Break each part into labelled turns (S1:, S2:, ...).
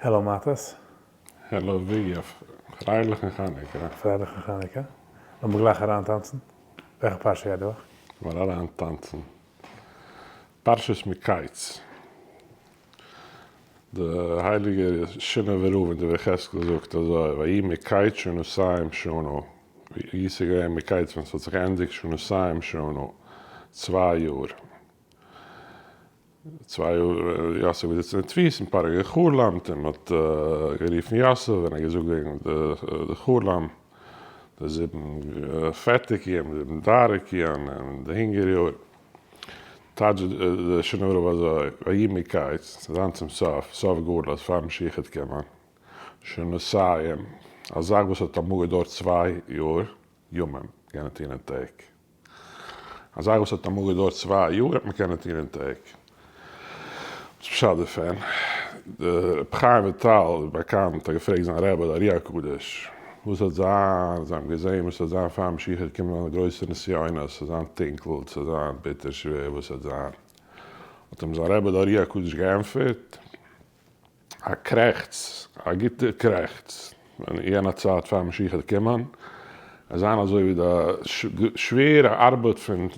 S1: Hello מאטעס.
S2: Hello ווי, א פרייליכן חנוכה.
S1: א פרייליכן חנוכה. לאמיר גלייך אריינטאנצן. וועלכע פרשה גייט די וואך?
S2: לאמיר אריינטאנצן. פרשת מקץ. די הייליגער שינאווער רב אין דברי יחזקאל זאגט אזוי, ויהי מקץ שנתיים שנה, ווי ס'איז געווען מקץ ווען ס'האט זיך געענדיגט שנתיים שנה, צוויי יאר. צוויי יאר יוסף געזיצן אין תפיסה און פרעה גע'חלומ'ט און מ'האט גערופן יוסף און ער האט געזאגט וועגן די חלום, די זיבן פעטע קיען, די זיבן דארע קיען און די הונגער יאר. טייטשט די שינאווער רב אזוי, ויהי מקץ, ס'וועט זיין צום סוף, סוף גלות, פאר משיח וועט קומען, שנתיים, א זאך וואס האט אמאל געדויערט צוויי יאר, ימים, קענען טון אין טעג. א זאך וואס האט אמאל געדויערט צוויי יאר וועט מען קענען טון אין טעג. וואס פשט דערפון? דער רבי חיים וויטאל איז באקאנט האט געפרעגט זיין רבי דער ארי הקדוש וואס וועט זיין, זיי האבן געזען וואס וועט זיין פאר משיח וועט קומען די גרויסע נסיונות, ס'וועט זיין טונקל, ס'וועט זיין ביטער שווער, וואס וועט זיין? האט אים זיין רבי דער ארי הקדוש געענטפערט, א קרעכץ, א גוטע קרעכץ, אין יענע צייט פאר משיח וועט קומען, עס זיין אזוי ווי די שווערע ארבעט פון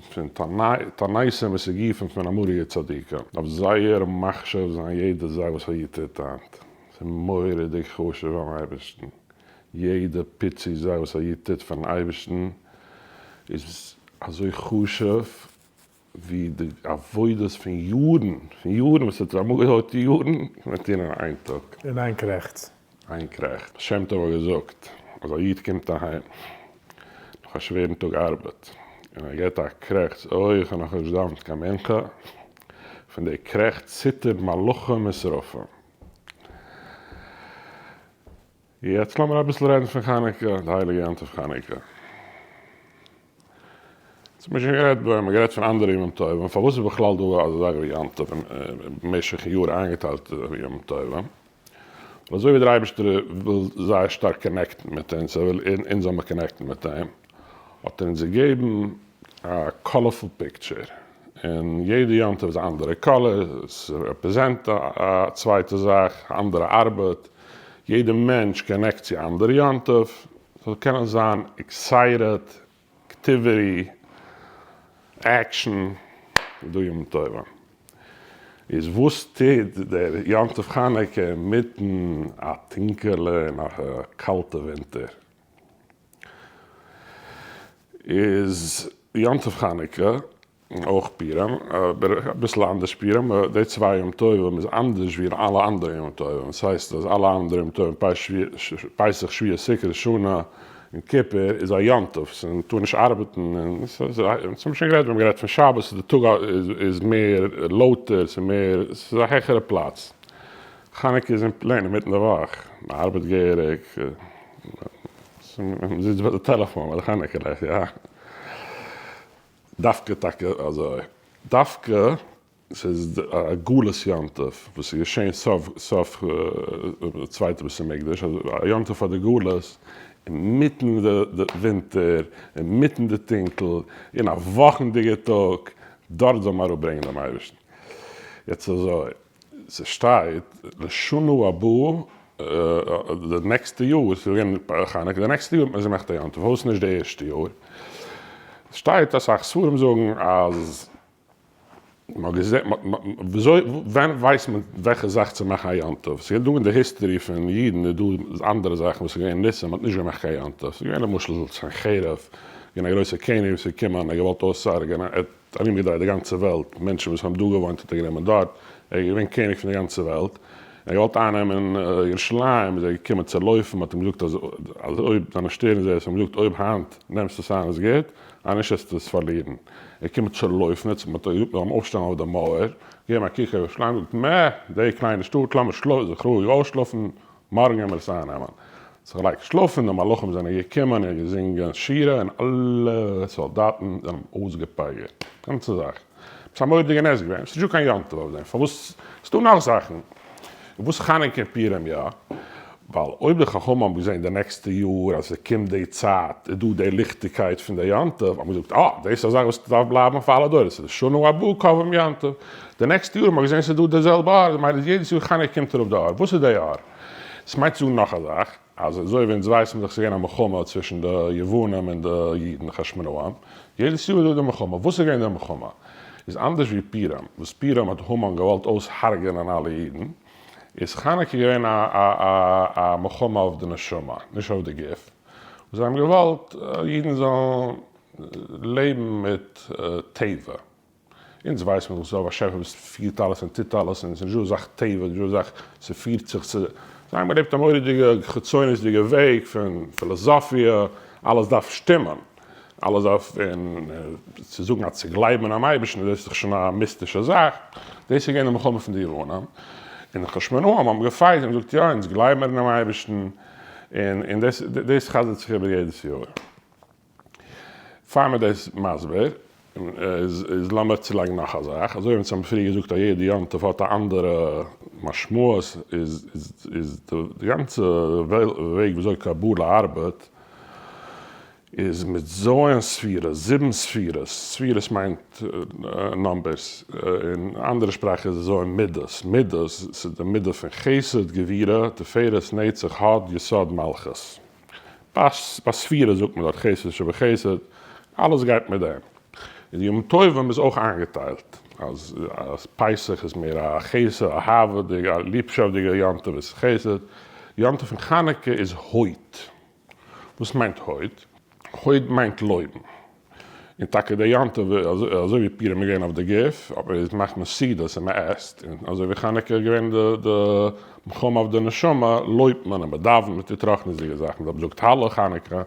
S2: תעניתים וסיגופים פון אמאליגע צדיקים, דארף זייער מחשיב זיין יעדע זאך וואס א איד טוט היינט, ס'איז מורא'דיג חשוב ביים אייבערשטן, יעדע פיצי זאך וואס א איד טוט פארן אייבערשטן איז אזוי חשוב ווי די עבודות פון יארן, פון יארן וואס האט אמאל געדויערט יארן, קען מען טון אין איין טאג.
S1: אין איין קרעכץ.
S2: איין קרעכץ. שם טוב האט געזאגט אז א איד קומט אהיים נאך א שווערן טאג ארבעט, און ער געבט א קרעכץ, אוי איך האב נאכנישט געדאווענט קיין מנחה, פון די קרעכץ ציטערן מלאכים און שרפים. יעצט לאמיר אביסל רעדן פון חנוכה, די הייליגע יום טוב חנוכה. אונז האבן שוין גערעדט מיר האבן גערעדט פון אנדערע ימים טובים, פארוואס איז בכלל דא אזא זאך ווי יום טוב במשך יאר איינגעטיילט ימים טובים? ווייל אזוי ווי דער אייבערשטער וויל זייער שטארק connect ן מיט אונז, ער וויל אונז זאל מיר connect ן מיט אים, האט ער אונז געגעבן א colorful picture, און יעדע יום טוב איז א אנדערע color, עס represent א צווייטע זאך, א אנדערע ארבעט, יעדע מענטש connect צו אנדערע יום טוב, ס'זאל קענען זיין excited, activity, action, איז דא ימים טובים. איז וואס טוט דער יום טוב חנוכה אינמיטן א טונקעלע און א קאלטע ווינטער? איז יום טוב חנוכה און אויך פורים, אבער אביסל אנדערש פורים, די צוויי יום טובים איז אנדערש ווי אלע אנדערע יום טובים, עס הייסט אז אלע אנדערע יום טובים פסח שבועות סוכות ראש השנה און כיפור איז א יום טוב, מען טאר נישט ארבעטן, און ס'איז האבן שוין גערעדט ווען מ'האט גערעדט פון שבת, די טאג איז מער לויטער, ס'איז מער, ס'איז א העכערע פלאץ. חנוכה איז אין plain אינמיטן די וואך, מען ארבעט געהעריג, מען זיצט ביי די טעלעפאן ביי די חנוכה לעכט, יא. דווקא טאקע אזוי, דווקא ס'איז א גלות יום טוב וואס איז געשען סוף סוף צווייטע בית המקדש, א יום טוב פאר די גלות, אינמיטן די ווינטער, אינמיטן די טונקל, אין א וואכנדיגע טאג, דארט זאל מען אראפברענגען דעם אייבערשטן. יעצט אזוי. ס'שטייט לשנה הבאה, די נעקסטע יאר, ס'איז געווען חנוכה, די נעקסטע יאר האט מען עס געמאכט א יום טוב, פארוואס נישט די ערשטע יאר? ס'שטייט אסאך ספרים זאגן אז מ'האט געזען, וויאזוי, ווען ווייסט מען וועלכע זאך צו מאכן א יום טוב? ס'איז דא אין די history פון אידן איז דא אנדערע זאכן וואס איז געווען ניסים, מ'האט נישט געמאכט קיין יום טוב, ס'איז געווען למשל סנחריב, געווען א גרויסער קעניג וואס איז געקומען, ער האט געוואלט אויסהרג'ענען, ער האט ארומגעדרייט די גאנצע וועלט, מענטשן וואס האבן דא געוואוינט האט ער גענומען דארט, ער איז געווען קעניג פון די גאנצע וועלט, ער האט געוואלט אייננעמען ירושלים, איז ער געקומען צו לויפן, מען האט אים געזאגט אז אז אויב דיינע שטערן זעערס האבן געזאגט אויב היינט נעמסטו עס איין איז גוט, אז נישט וועסטו עס פארלירן, ער איז געקומען צו לויפן, יעצט מען האט אים געזאגט מען זאל אים אויפשטעלן אויף די מויער, געבן א קוק אויף ירושלים, זאגט מע, די קליינע שטאט, לאמיר זיך רואיג אויסשלאפן, מארגן וועלן מיר עס אייננעמען. זיך געלייגט שלאפן, די מלאכים זענען געקומען און געזינגען שירה און אלע סאלדאטן זענען אויסגעפגר'ט. גאנצע זאך. עפעס א מורא'דיגע נס געווען. ס'איז נישטא קיין יום טוב אויף דעם. פארוואס? ס'איז דא נאך זאכן. וואס חנוכה און פורים יא? ווייל אויב די חכמים האבן געזען די נעקסטע יאר אז ס'קומט די צייט איז דא די ליכטיגקייט פון די יום טוב, האט מען געזאגט אה, דאס איז א זאך וואס דארף בלייבן אויף אלע דורות, ס'איז שנה הבאה קובעים יום טוב, די נעקסטע יאר האט מען געזען ס'איז דא די זעלבע אור, ממילא יעדעס יאר חנוכה קומט אראפ די אור, וואס איז די אור? ס'מיינט צו זאגן נאך א זאך, אז אזוי ווי אונז ווייסן מיר דאך ס'איז געווען א מלחמה צווישן די יוונים און די אידן, חשמונאים, יעדעס יאר איז דא די מלחמה, וואס איז געווען די מלחמה? איז אנדערש ווי פורים, וואס פורים האט המן געוואלט אויסהרג'ענען אלע אידן, איז חנוכה געווען א מלחמה אויף די נשמה, נישט אויף די גוף, וואס זיי האבן געוואלט אידן זאלן לעבן מיט טבע, אונז ווייסט מען דאך ס'איז דא א באשעפער וואס פירט אלעס און טוט אלעס, און ס'איז נישט דא אזאך טבע, נישט דא אזאך ס'פירט זיך, זיי האבן געלעבט א מורא'דיגע חיצונית'דיגע וועג פון פילאזאפיע, אלעס דארף שטימען, אלעס דארף, און צו זאגן אז צו גלייבן אינעם אייבערשטן דאס איז דאך שוין א מיסטישע זאך, דאס איז געווען די מלחמה פון די יוונים, און די חשמונאים האבן געפייט און געזאגט יא אונז גלייבן מיר אינעם אייבערשטן, און דאס דאס חזר'ט זיך איבער יעדעס יאר. פאר מיר דאס מסביר איז איז לאמיר צולייגן נאך א זאך, אזוי ווי אונז האבן פריער געזאגט אז יעדע יום טוב האט א אנדערע משמעות, איז איז די גאנצע וועג וויאזוי קבלה ארבעט איז מיט ז' ספירות, זיבן ספירות, ספירות מיינט numbers, אין אנדערע שפראך איז עס ז' מידות, מידות, ס'איז די מידה פון חסד, גבורה, תפארת, נצח, הוד, יסוד, מלכות. ביי ספירה זאגט מען דארט חסד שבחסד, אלעס גייט מיט דעם. און די ימים טובים איז אויך איינגעטיילט, אז פסח איז מער א חסד, אהבה'דיגע, א ליבשאפט'דיגע יום טוב איז חסד, יום טוב פון חנוכה איז הוד. וואס מיינט הוד? הוד מיינט לויבן. און טאקע דער יום טוב, אזוי ווי פורים איז געווען אויף די גוף, אבער איז מאכט מען סעודות און מען עסט, און אזוי ווי חנוכה איז געווען די מלחמה אויף די נשמה, לויבט מען און מען דאווענט מיט די רוחניות'דיגע זאכן, מען זאגט הלל חנוכה,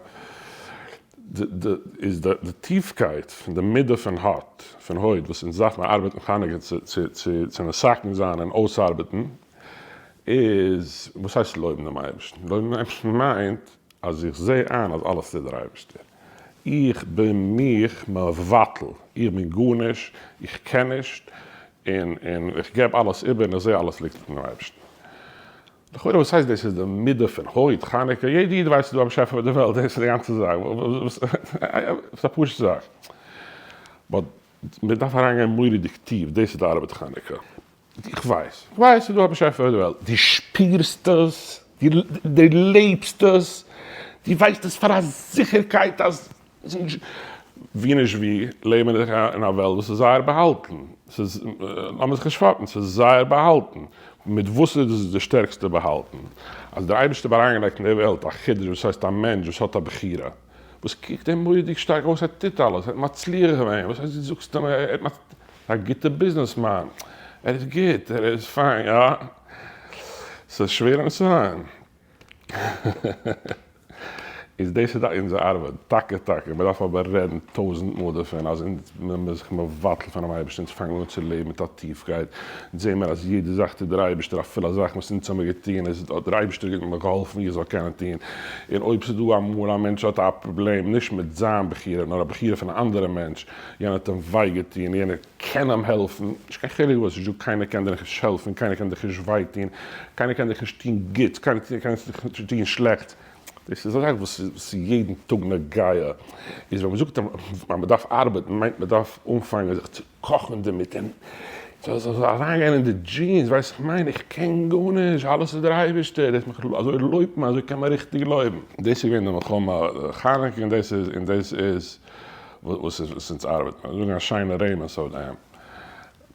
S2: איז די טיפקייט פון די מידה פון הוד, פון הוד, וואס אונז דארף מען ארבעטן חנוכה צו מתקן זיין און אויסארבעטן, איז וואס הייסט לויבן דעם אייבערשטן? לויבן דעם אייבערשטן מיינט אז איך זע איין אז אלעס טוט דער אייבערשטער, איך בין מיך מבטל, איך בין גארנישט, איך קען נישט, און און איך געב אלעס איבער און איך זע אלעס ליגט אינעם אייבערשטן. לכאורה וואס הייסט דאס איז די מידה פון הוד, חנוכה, יעדע איד ווייסט ס'איז דא א באשעפער אויף די וועלט, דאס איז די גאנצע זאך, ס'איז א פשוט'ע זאך. but מען דארף אריינגיין מורא'דיג טיף, דאס איז די ארבעט חנוכה. איך ווייס, איך ווייס ס'איז דא א באשעפער אויף די וועלט, דו שפירסט עס, דו לעבסט עס, דו ווייסט עס פאר א זיכערקייט אז ווי נישט ווי לעבן מיר דאך אין א וועלט וואס איז זייער באהאלטן, ס'איז, לאמיר זיך נישט פאפן, ס'איז זייער באהאלטן, מיט וואס איז דאס די שטערקסטע באהאלטן? אז דער אייבערשטער האט אריינגעלייגט אין די וועלט א חידוש וואס הייסט א מענטש וואס האט א בחירה, וואס קוקט אים מורא'דיג שטארק אויס, ער טוט אלעס, ער האט מצליח געווען, וואס הייסט דו זאגסט אים ער האט א גוטע ביזנעסמאן, ער איז גוט, ער איז פיין, יא, ס'איז שווער אים צו זיין. איז דאס איז אונזער ארבעט, טאקע טאקע, מען דארף אבער רעדן טויזנט מאל דערפון אז אונז מען איז זיך מבטל פונעם אייבערשטן, אונז פאנגן אן צו לעבן מיט א טיפקייט, אונז זעהן מיר אז יעדע זאך טוט דער אייבערשטער אפילו א זאך וואס אונז האמיר געטון איז האט דער אייבערשטער מיר געהאלפן איך זאל קענען טון, און אויב ס'איז דא אמאל א מענטש האט א פראבלעם נישט מיט זיין בחירה נאר א בחירה פון א אנדערע מענטש, יענער האט אים וויי געטון, יענער קען אים העלפן, נישט קיין חילוק וואס, נישט דא קיינער קען דיר נישט העלפן, קיינער קען דיך נישט וויי טון, קיינער קען דיך נישט טון גוטס, קיינער קען דיך נישט טון שלעכטס, דאס איז א זאך וואס איז יעדן טאג נוגע, איז ווען מ'זאגט אז מ'דארף ארבעטן מיינט מ'דארף אנפאנגען זיך צו קאכן דערמיט און ס'זאל אריינגיין אין די genes, ווייסט איך מיין, איך קען גארנישט, אלעס איז דער אייבערשטער, דאס מיך אזוי לויבט מען, אזוי קען מען ריכטיג לויבן. דאס איז געווען די מלחמה חנוכה און דאס איז און דאס איז וואס איז אונז ארבעט מיר זאגן א שיינע רמז אויף דעם.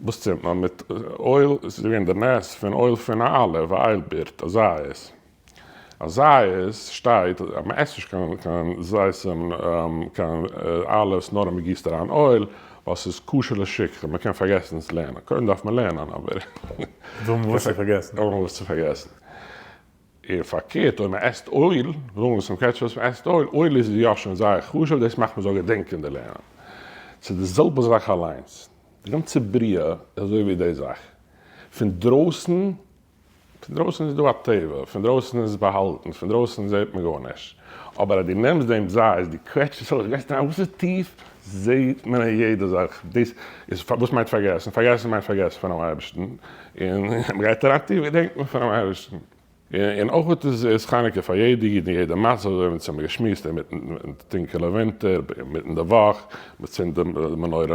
S2: וואס צינדט מען מיט אויל? עס איז געווען די נס פון אויל פון א olive, א איילבירט, א זית. א זית שטייט אז מען עסט נישט קיין קיין זיתים קיין olives נאר אז מען גיסט אריין אויל, ווייל ס'איז קשה לשכחה, מען קען פארגעסן עס לערנען. קודם דארף מען לערנען אבער.
S1: האבן וואס צו פארגעסן.
S2: האבן וואס צו פארגעסן. און פארקערט אויב מען עסט אויל, זאגן וואס מען קעטשעס, מען עסט אויל, אויל איז יא שוין זייער חשוב, דאס מאכט מען זאל געדענקען די לערנען. ס'איז די זעלבע זאך אליינס, די גאנצע בריאה איז אזוי ווי די זאך, פון דרויסן, פון דרויסן איז דא א טבע, פון דרויסן איז עס באהאלטן, פון דרויסן זעט מען גארנישט, אבער אז דו נעמסט דעם זייז, דו קוועטשסט עס אויס, גייסט אריין וואס איז טיף, זעט מען אין יעדע זאך, דאס איז וואס מיינט פארגעסן, פארגעסן מיינט פארגעסן פונעם אייבערשטן, און מען גייט אריין טיף געדענקט מען פונעם אייבערשטן. און אויך איז חנוכה פאר יעדע איד אין יעדע מצב, אזוי ווי אונז האבן געשמועסט אינמיטן טונקעלע ווינטער, אינמיטן די וואך, מען צינדט די מנורה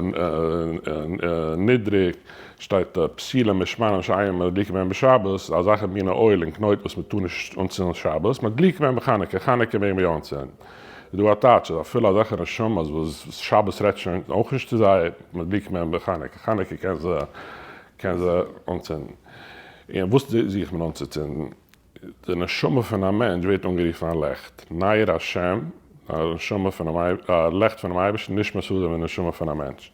S2: נידריג, שטייט פתילים ושמנים שאין מדליקין בהם בשבת, אזעלכע מיני אויל און קנויט וואס מען טאר נישט אנצינדן שבת, מדליקין בהם בחנוכה, חנוכה מעג מען יא אנצינדן. איז דא א טייטש אז אפילו אזעלכע נשמות וואס שבת רעדט שוין אויך נישט צו זיי, מדליקין בהם בחנוכה, חנוכה קען זיי קען זיי אנצינדן. און וואס זוכט מען אנצוצינדן? די נשמה פון א מענטש ווערט אנגערופן א לעכט, נר השם, א נשמה פונעם א לעכט פונעם אייבערשטן, נשמת אדם איז נשמה פון א מענטש.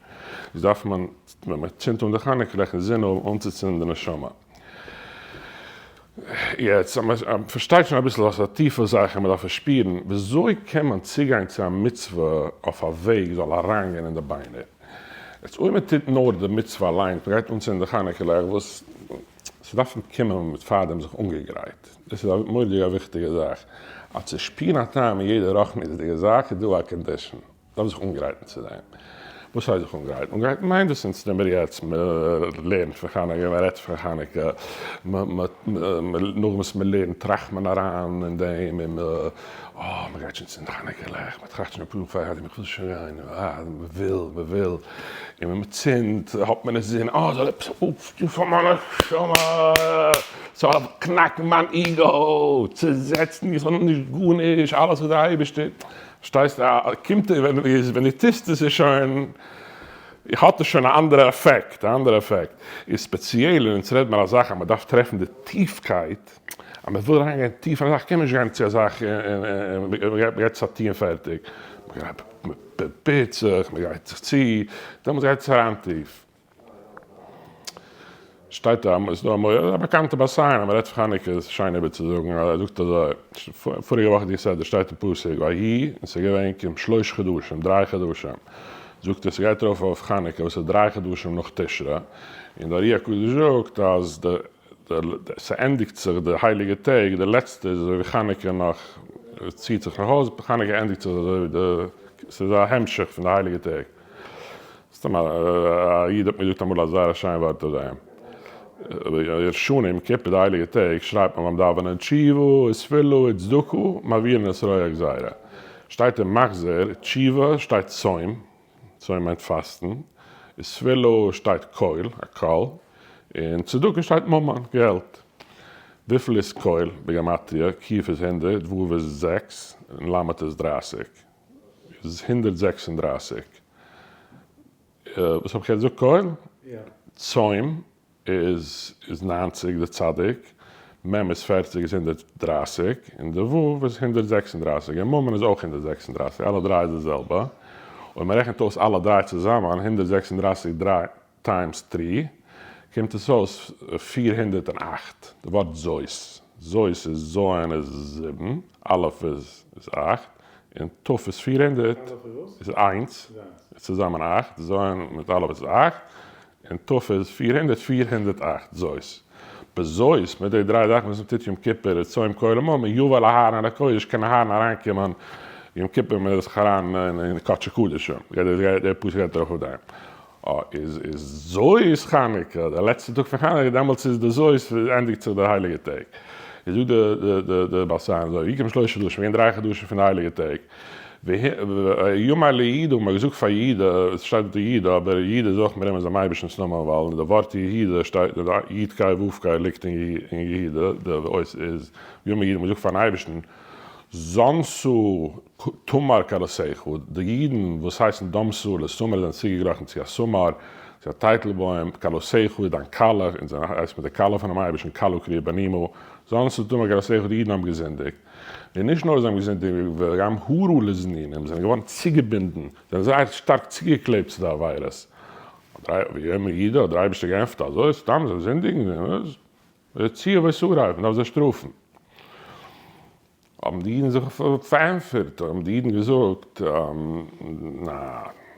S2: איז דארף מען ווען מען צינדט אן די חנוכה לעכט אינזין האבן אנצוצינדן די נשמה. יעצט אז מען פארשטייט שוין אביסל אז ס'איז א טיפע זאך און מען דארף עס שפירן, וויאזוי קען מען צוגיין צו א מצוה אויף א וועג זאל אריינגיין אין די ביינער? יעצט אויב מען טוט נאר די מצוה אליינס, מען גייט אנצינדן די חנוכה לעכט, וואס ס'דארף קומען מיט פארדעם זיך אנגעגרייט, דאס איז א מורא'דיג א וויכטיגע זאך, אז צו שפירן א טעם אין יעדע רוחניות'דיגע זאך איז דא א condition. דארף זיך אנגרייטן צו דעם. וואס הייסט זיך אנגרייטן? אנגרייטן מיינט וואס אונז טוען מיר יעצט, מען לערנט פון חנוכה, מען רעדט פון חנוכה, נאך וואס מען לערנט טראכט מען אריין אין דעם, און מען, אה, מען גייט שוין צינדן חנוכה לעכט, מען טראכט שוין אפאר פאר איך וויל שוין גיין, אה, מען וויל, מען וויל, און ווען מען צינדט האט מען אינזין, אה, זאל עפעס אויפטון פאר מיין נשמה, ס'זאל קנאקן מיין ego, צוזעצן, איך האב נישט גארנישט, אלעס איז דער אייבערשטער. פארשטייסט? קומט ווען ווען דו טוסט עס איז שוין האט עס שוין א אנדערע עפעקט, א אנדערע עפעקט. איז ספעציעל און אונז רעד מיר א זאך אז מען דארף טרעפן די טיפקייט, אז מען וויל אריין גיין טיף אין א זאך קען מען נישט גיין צו א זאך און מען גייט עס א טון פערטיג, מען פרובירט זיך, מען גרייט זיך צו, דעמאלטס גייט עס אריין טיף. שטייט א, איז דא א מורה, א באקאנטע באסיין אז מ'רעדט פון חנוכה איז שיין איבערצוזאגן, ער זאגט אזוי, פאריגע וואך די סדרה שטייט אין פסוק ויהי און ס'איז געווען כעם שלוש חדשים, דריי חדשים, זאגט ער ס'גייט ארויף אויף חנוכה וואס איז דריי חדשים נאך תשרי, און די ארי הקדוש זאגט אז די ס'ענדיגט זיך די הייליגע טעג, די לעצטע איז אזוי ווי חנוכה נאך, ציט זיך נאך אויס, חנוכה ענדיגט זיך אזוי ווי די, ס'איז א המשך פון די הייליגע טעג. סתם א איד האט מיר געזאגט אמאל א זייער א שיין ווארט אויף דעם. ראש השנה יום כיפור די הייליגע טעג שרייבט מען ביים דאווענען תשובה ותפילה וצדקה מעבירין את רוע הגזירה. שטייט אין מחזור תשובה שטייט צום, צום מיינט פאסטן, ותפילה שטייט קול, א קול, און צדקה שטייט ממון, געלט. וויפיל איז קול בגימטריא? ק' איז הונדרעט, ו' איז זעקס, און ל' איז דרייסיג. איז 136. וואס האב איך יעצט געזאגט קול? צום איז איז 90 די צדיק, מ' איז 40 איז 130, און די ו' איז 136, און ממון איז אויך 136, אלע דריי איז די זעלבע. אויב מען רעכנט אויס אלע דריי צוזאמען, 136 דריי times three, קומט עס אויס 408, די ווארט זאת, זאת איז ז' איז זיבן, א' איז אכט, און ת' איז 400, איז איינס, צוזאמען אכט, ז' מיט א' איז אכט, און ת' איז 400, 408, זאת. בזאת, מיט די דריי זאכן וואס מ'טוט יום כיפור, איז צום כל עמום, יבא אל אהרן אל הקודש, קען אהרן אריינקומען יום כיפור, מען איז זיך אריין אין קדשי קדשים, דער פסוק גייט ארויף אויף דעם. איז זאת חנוכה, די לעצטע טאג פון חנוכה, דעמאלטס איז די זאת, ענדיגט זיך די הייליגע טעג. איז דא די די בת עין אזוי, ויקם שלושה חדשים, געווען דריי חדשים פון די הייליגע טעג. ויאמר ליהודה, מען האט געזאגט פאר יהודה, עס שטייט דארט יהודה, אבער יהודה איז אויך מרומז דעם אייבערשטנ'ס נאמען, ווייל אין די ווארט יהודה שטייט, די י' ק' ו' ק' ליגט אין יהודה, די אות איז, ויאמר יהודה, מען האט געזאגט פארן אייבערשטן, זנתה תמר כלתך, די אידן וואס הייסן דמתה לתמר זענען צוגעגליכן צו א סמר, צו א טייטלבוים, כלתך איז דיין כלה, און זיי הייסן מיט די כלה פונעם אייבערשטן כלה קרויה בנימה, זנתה תמר כלתך, די אידן האבן געזינדיגט, און נישט נאר זיי האבן געזינדיגט, וגם הרה לזנינים, זענען געווארן צוגעבינדן, זענען זייער שטארק צוגעקלעבט צו די עבירות. ויאמר יהודה, האט דער אייבערשטער געענטפערט, אזוי סתם זיי זינדיגן? הרצועה ושרף, מ'דארף זיי שטראפן. האבן די אידן זיך פארענטפערט, האבן די אידן געזאגט, נא,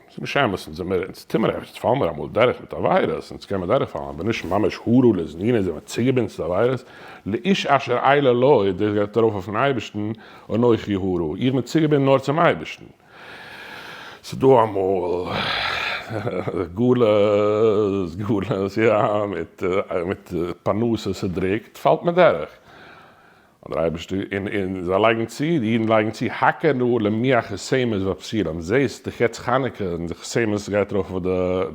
S2: ס'איז נישט אמת, אונז זעמיר, אונז טו מיר עפעס, אונז פאלן מיר אמאל דורך מיט עבירות, אונז קען מען דורכפאלן, אבער נישט ממש הרה לזנינה, זעמיר צוגעבינדן צו די עבירות, לאיש אשר אלה לו, דאס גייט ארויף אויפן אייבערשטן, אנכי הרה, איך בין צוגעבינדן נאר צום אייבערשטן. ס'דא אמאל גלות, גלות, יא, מיט פרנסה ס'דריקט, פאלט מען דורך. האט דער אייבערשטער, און און זיי לייגן צו, די אידן לייגן צו, הכר נא למי החותמת והפתילים, זעסט דאך יעצט חנוכה און די חותמת גייט ארויף אויף די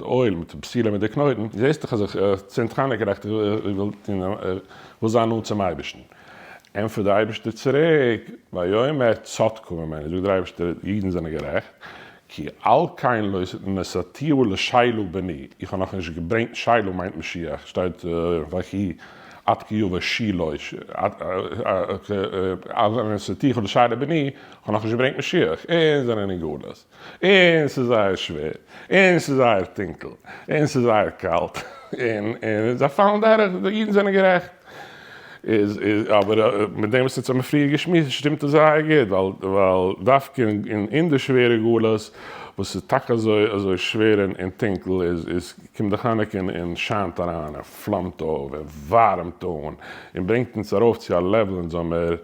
S2: אויל מיט די פתילים מיט די קנויטן, זעסט דאך אז איך צינד חנוכה לעכט, איך וויל טון, איך וויל זיין נאנט צום אייבערשטן. ענטפערט דער אייבערשטער צוריק, ויאמר צדקה ממני, זאגט דער אייבערשטער, אידן זענען גערעכט, כי על כן לא נתתיה לשילה בני, איך האב נאכנישט געברענגט, שילה מיינט משיח, שטייט ויחי עד כי יבא שילה, על כן נתתיה לשילה בני, איך האב נאכנישט געברענגט משיח, אונז זענען אין גלות, און ס'איז זייער שווער, און ס'איז זייער טונקל, און ס'איז זייער קאלט, און זיי פאלן דורך, די אידן זענען גערעכט. איז איז אבער מיט דעם וואס אונז האבן פריער געשמועסט שטימט עס זייער גוט ווייל ווייל דווקא אין אין די שווערע גלות וואס איז טאקע אזוי אזוי שווער און און טונקל איז איז קומט די חנוכה און און שיינט אריין און פלאמט אויף און ווארעמט אן און ברענגט אונז ארויף צו א level אונז זאל מיר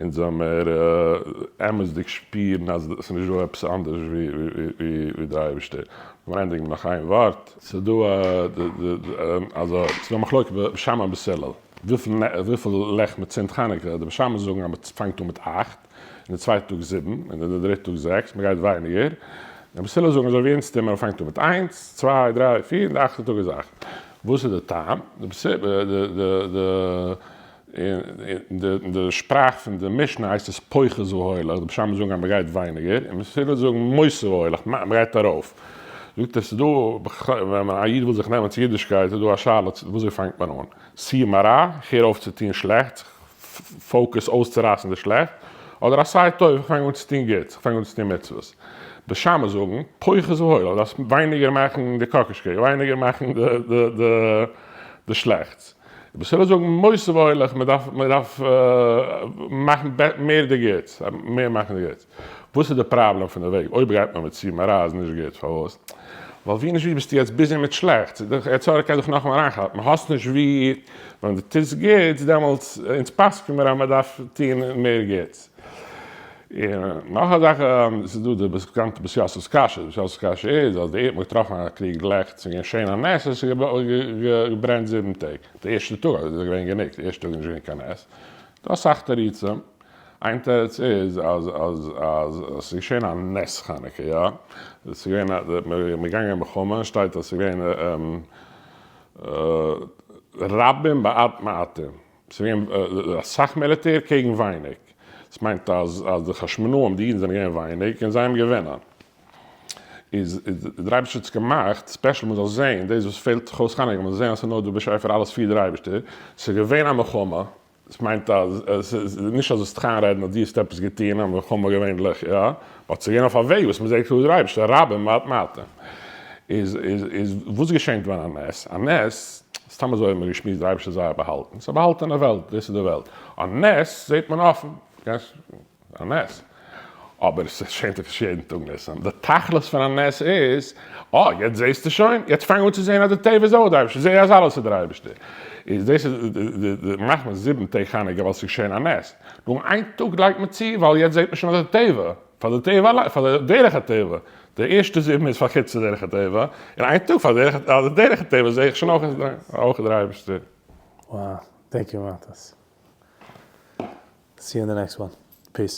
S2: אונז זאל מיר אמת'דיג שפירן אז עס איז נישט דא עפעס אנדערש ווי ווי ווי דער אייבערשטער. לאמיר ענדיגן מיט נאך איין ווארט. ס'איז דא א אזוי, ס'איז דא א מחלוקת בית שמאי און בית הלל, וויפיל לעכט מען צינדט חנוכה, די בית שמאי זאגן אז מען פאנגט אן מיט אכט, און די צווייטע טאג זיבן, און די דריטע טאג זעקס, מען גייט ווייניגער, די בית הלל זאגן אזוי ווי אונז טוען מען פאנגט אן מיט איינס, צוויי, דריי, פיר, און די אכטע טאג איז אכט. וואס איז די טעם? די אין די שפראך פון די משנה הייסט עס פוחת והולך, די בית שמאי זאגן אז מען גייט ווייניגער, און בית הלל זאגן מוסיף והולך, מען גייט ארויף. זאגט ער ס'איז דא, ווען א איד וויל זיך נעמען צו אידישקייט איז דא א שאלה וויאזוי פאנגט מען אן, סור מרע, איך הער אויף צו טון שלעכטס, focus אויסצורייסן די שלעכט, אדער עשה טוב, איך פאנג אן צו טון גוטס, איך פאנג אן צו טון מצוות. בית שמאי זאגן, פוחת והולך, דארפסט ווייניגער מאכן די קאקאש cake, ווייניגער מאכן די שלעכטס. בית הלל זאגן מוסיף והולך, מען דארף מען דארף מאכן מער די גוטס, מער מאכן די גוטס. וואס איז די פראבלעם פון די וועג? אויב גייט מען מיט סור מרע איז נישט גוט, פארוואס? ווייל ווי נישט ווי ביסטו יעצט busy מיט שלעכטס, די יצר הרע קען זיך נאכאמאל אריינכאפן, האסט נישט ווי, ווען דו טוסט גוטס דעמאלטס, אונז פסק'ן מיר אז מען דארף טון מער גוטס. און נאך א זאך, ס'איז דא די באקאנטע בית יוסף'ס קשיא, די בית יוסף'ס קשיא איז אז די ערד האט מען געטראפן א קריג לעכט, ס'איז געווען שוין א נס אז ס'איז געברענט זיבן טעג, די ערשטע טאג איז געווען גענוג, די ערשטע טאג איז נישט געווען קיין נס, דא אסאך תירוצים, איין תירוץ איז אז אז אז עס איז געשען א נס חנוכה, יא, עס איז געווען א, מ'איז געגאנגען אין מלחמה, שטייט אז עס איז געווען רבים בעד מעטים, ס'איז געווען אסאך מיליטער קעגן ווייניג, דאס מיינט אז אז די חשמונאים די אידן זענען געווען ווייניג און זיי האבן געווינען, איז דער אייבערשטער האט עס געמאכט special מען זאל זען דאס וואס פעלט זיך אויס חנוכה, מען זאל זען אז ס'איז נאר דא באשעפער אלעס פירט דער אייבערשטער, ס'איז געווען א מלחמה, דאס מיינט אז עס איז נישט אז זאלסט דיך איינרעדן אז דו האסט עפעס געטון, א מלחמה געווענליך יא, באט ס'איז געווען אויף א וועג וואס מ'זעט קלאר דער אייבערשטער, רבים בעד מעטים. איז איז איז וואס געשענט ווען א נס? א נס, סתם אזוי האבן מיר געשמועסט דער אייבערשטער איז זייער באהאלטן, ס'איז א באהאלטענע וועלט, דאס איז די וועלט. א נס זעט מען אפן, א נס. אבער ס'געשענט דאך נישט יעדן טאג ניסים. די תכלית פון א נס איז, אה, יעצט זעסטו שוין? יעצט פאנג אן צו זען אז די טבע איז אויך די אייבערשטער, זע אז אלעס איז דער אייבערשטער. איז דאס איז די מאכט מען זיבן טעג חנוכה ווייל ס'איז געשען א נס. נאר איין טאג לייגט מען צו ווייל יעצט זעט מען שוין אז די טבע, פאר די טבע אליין, פאר די דרך הטבע, די ערשטע זיבן איז פאר חוץ דרך הטבע, און איין טאג פאר די דרך הטבע זע איך שוין אויך דער אייבערשטער.
S1: Wow, thank you Matas. See you in the next one. Peace.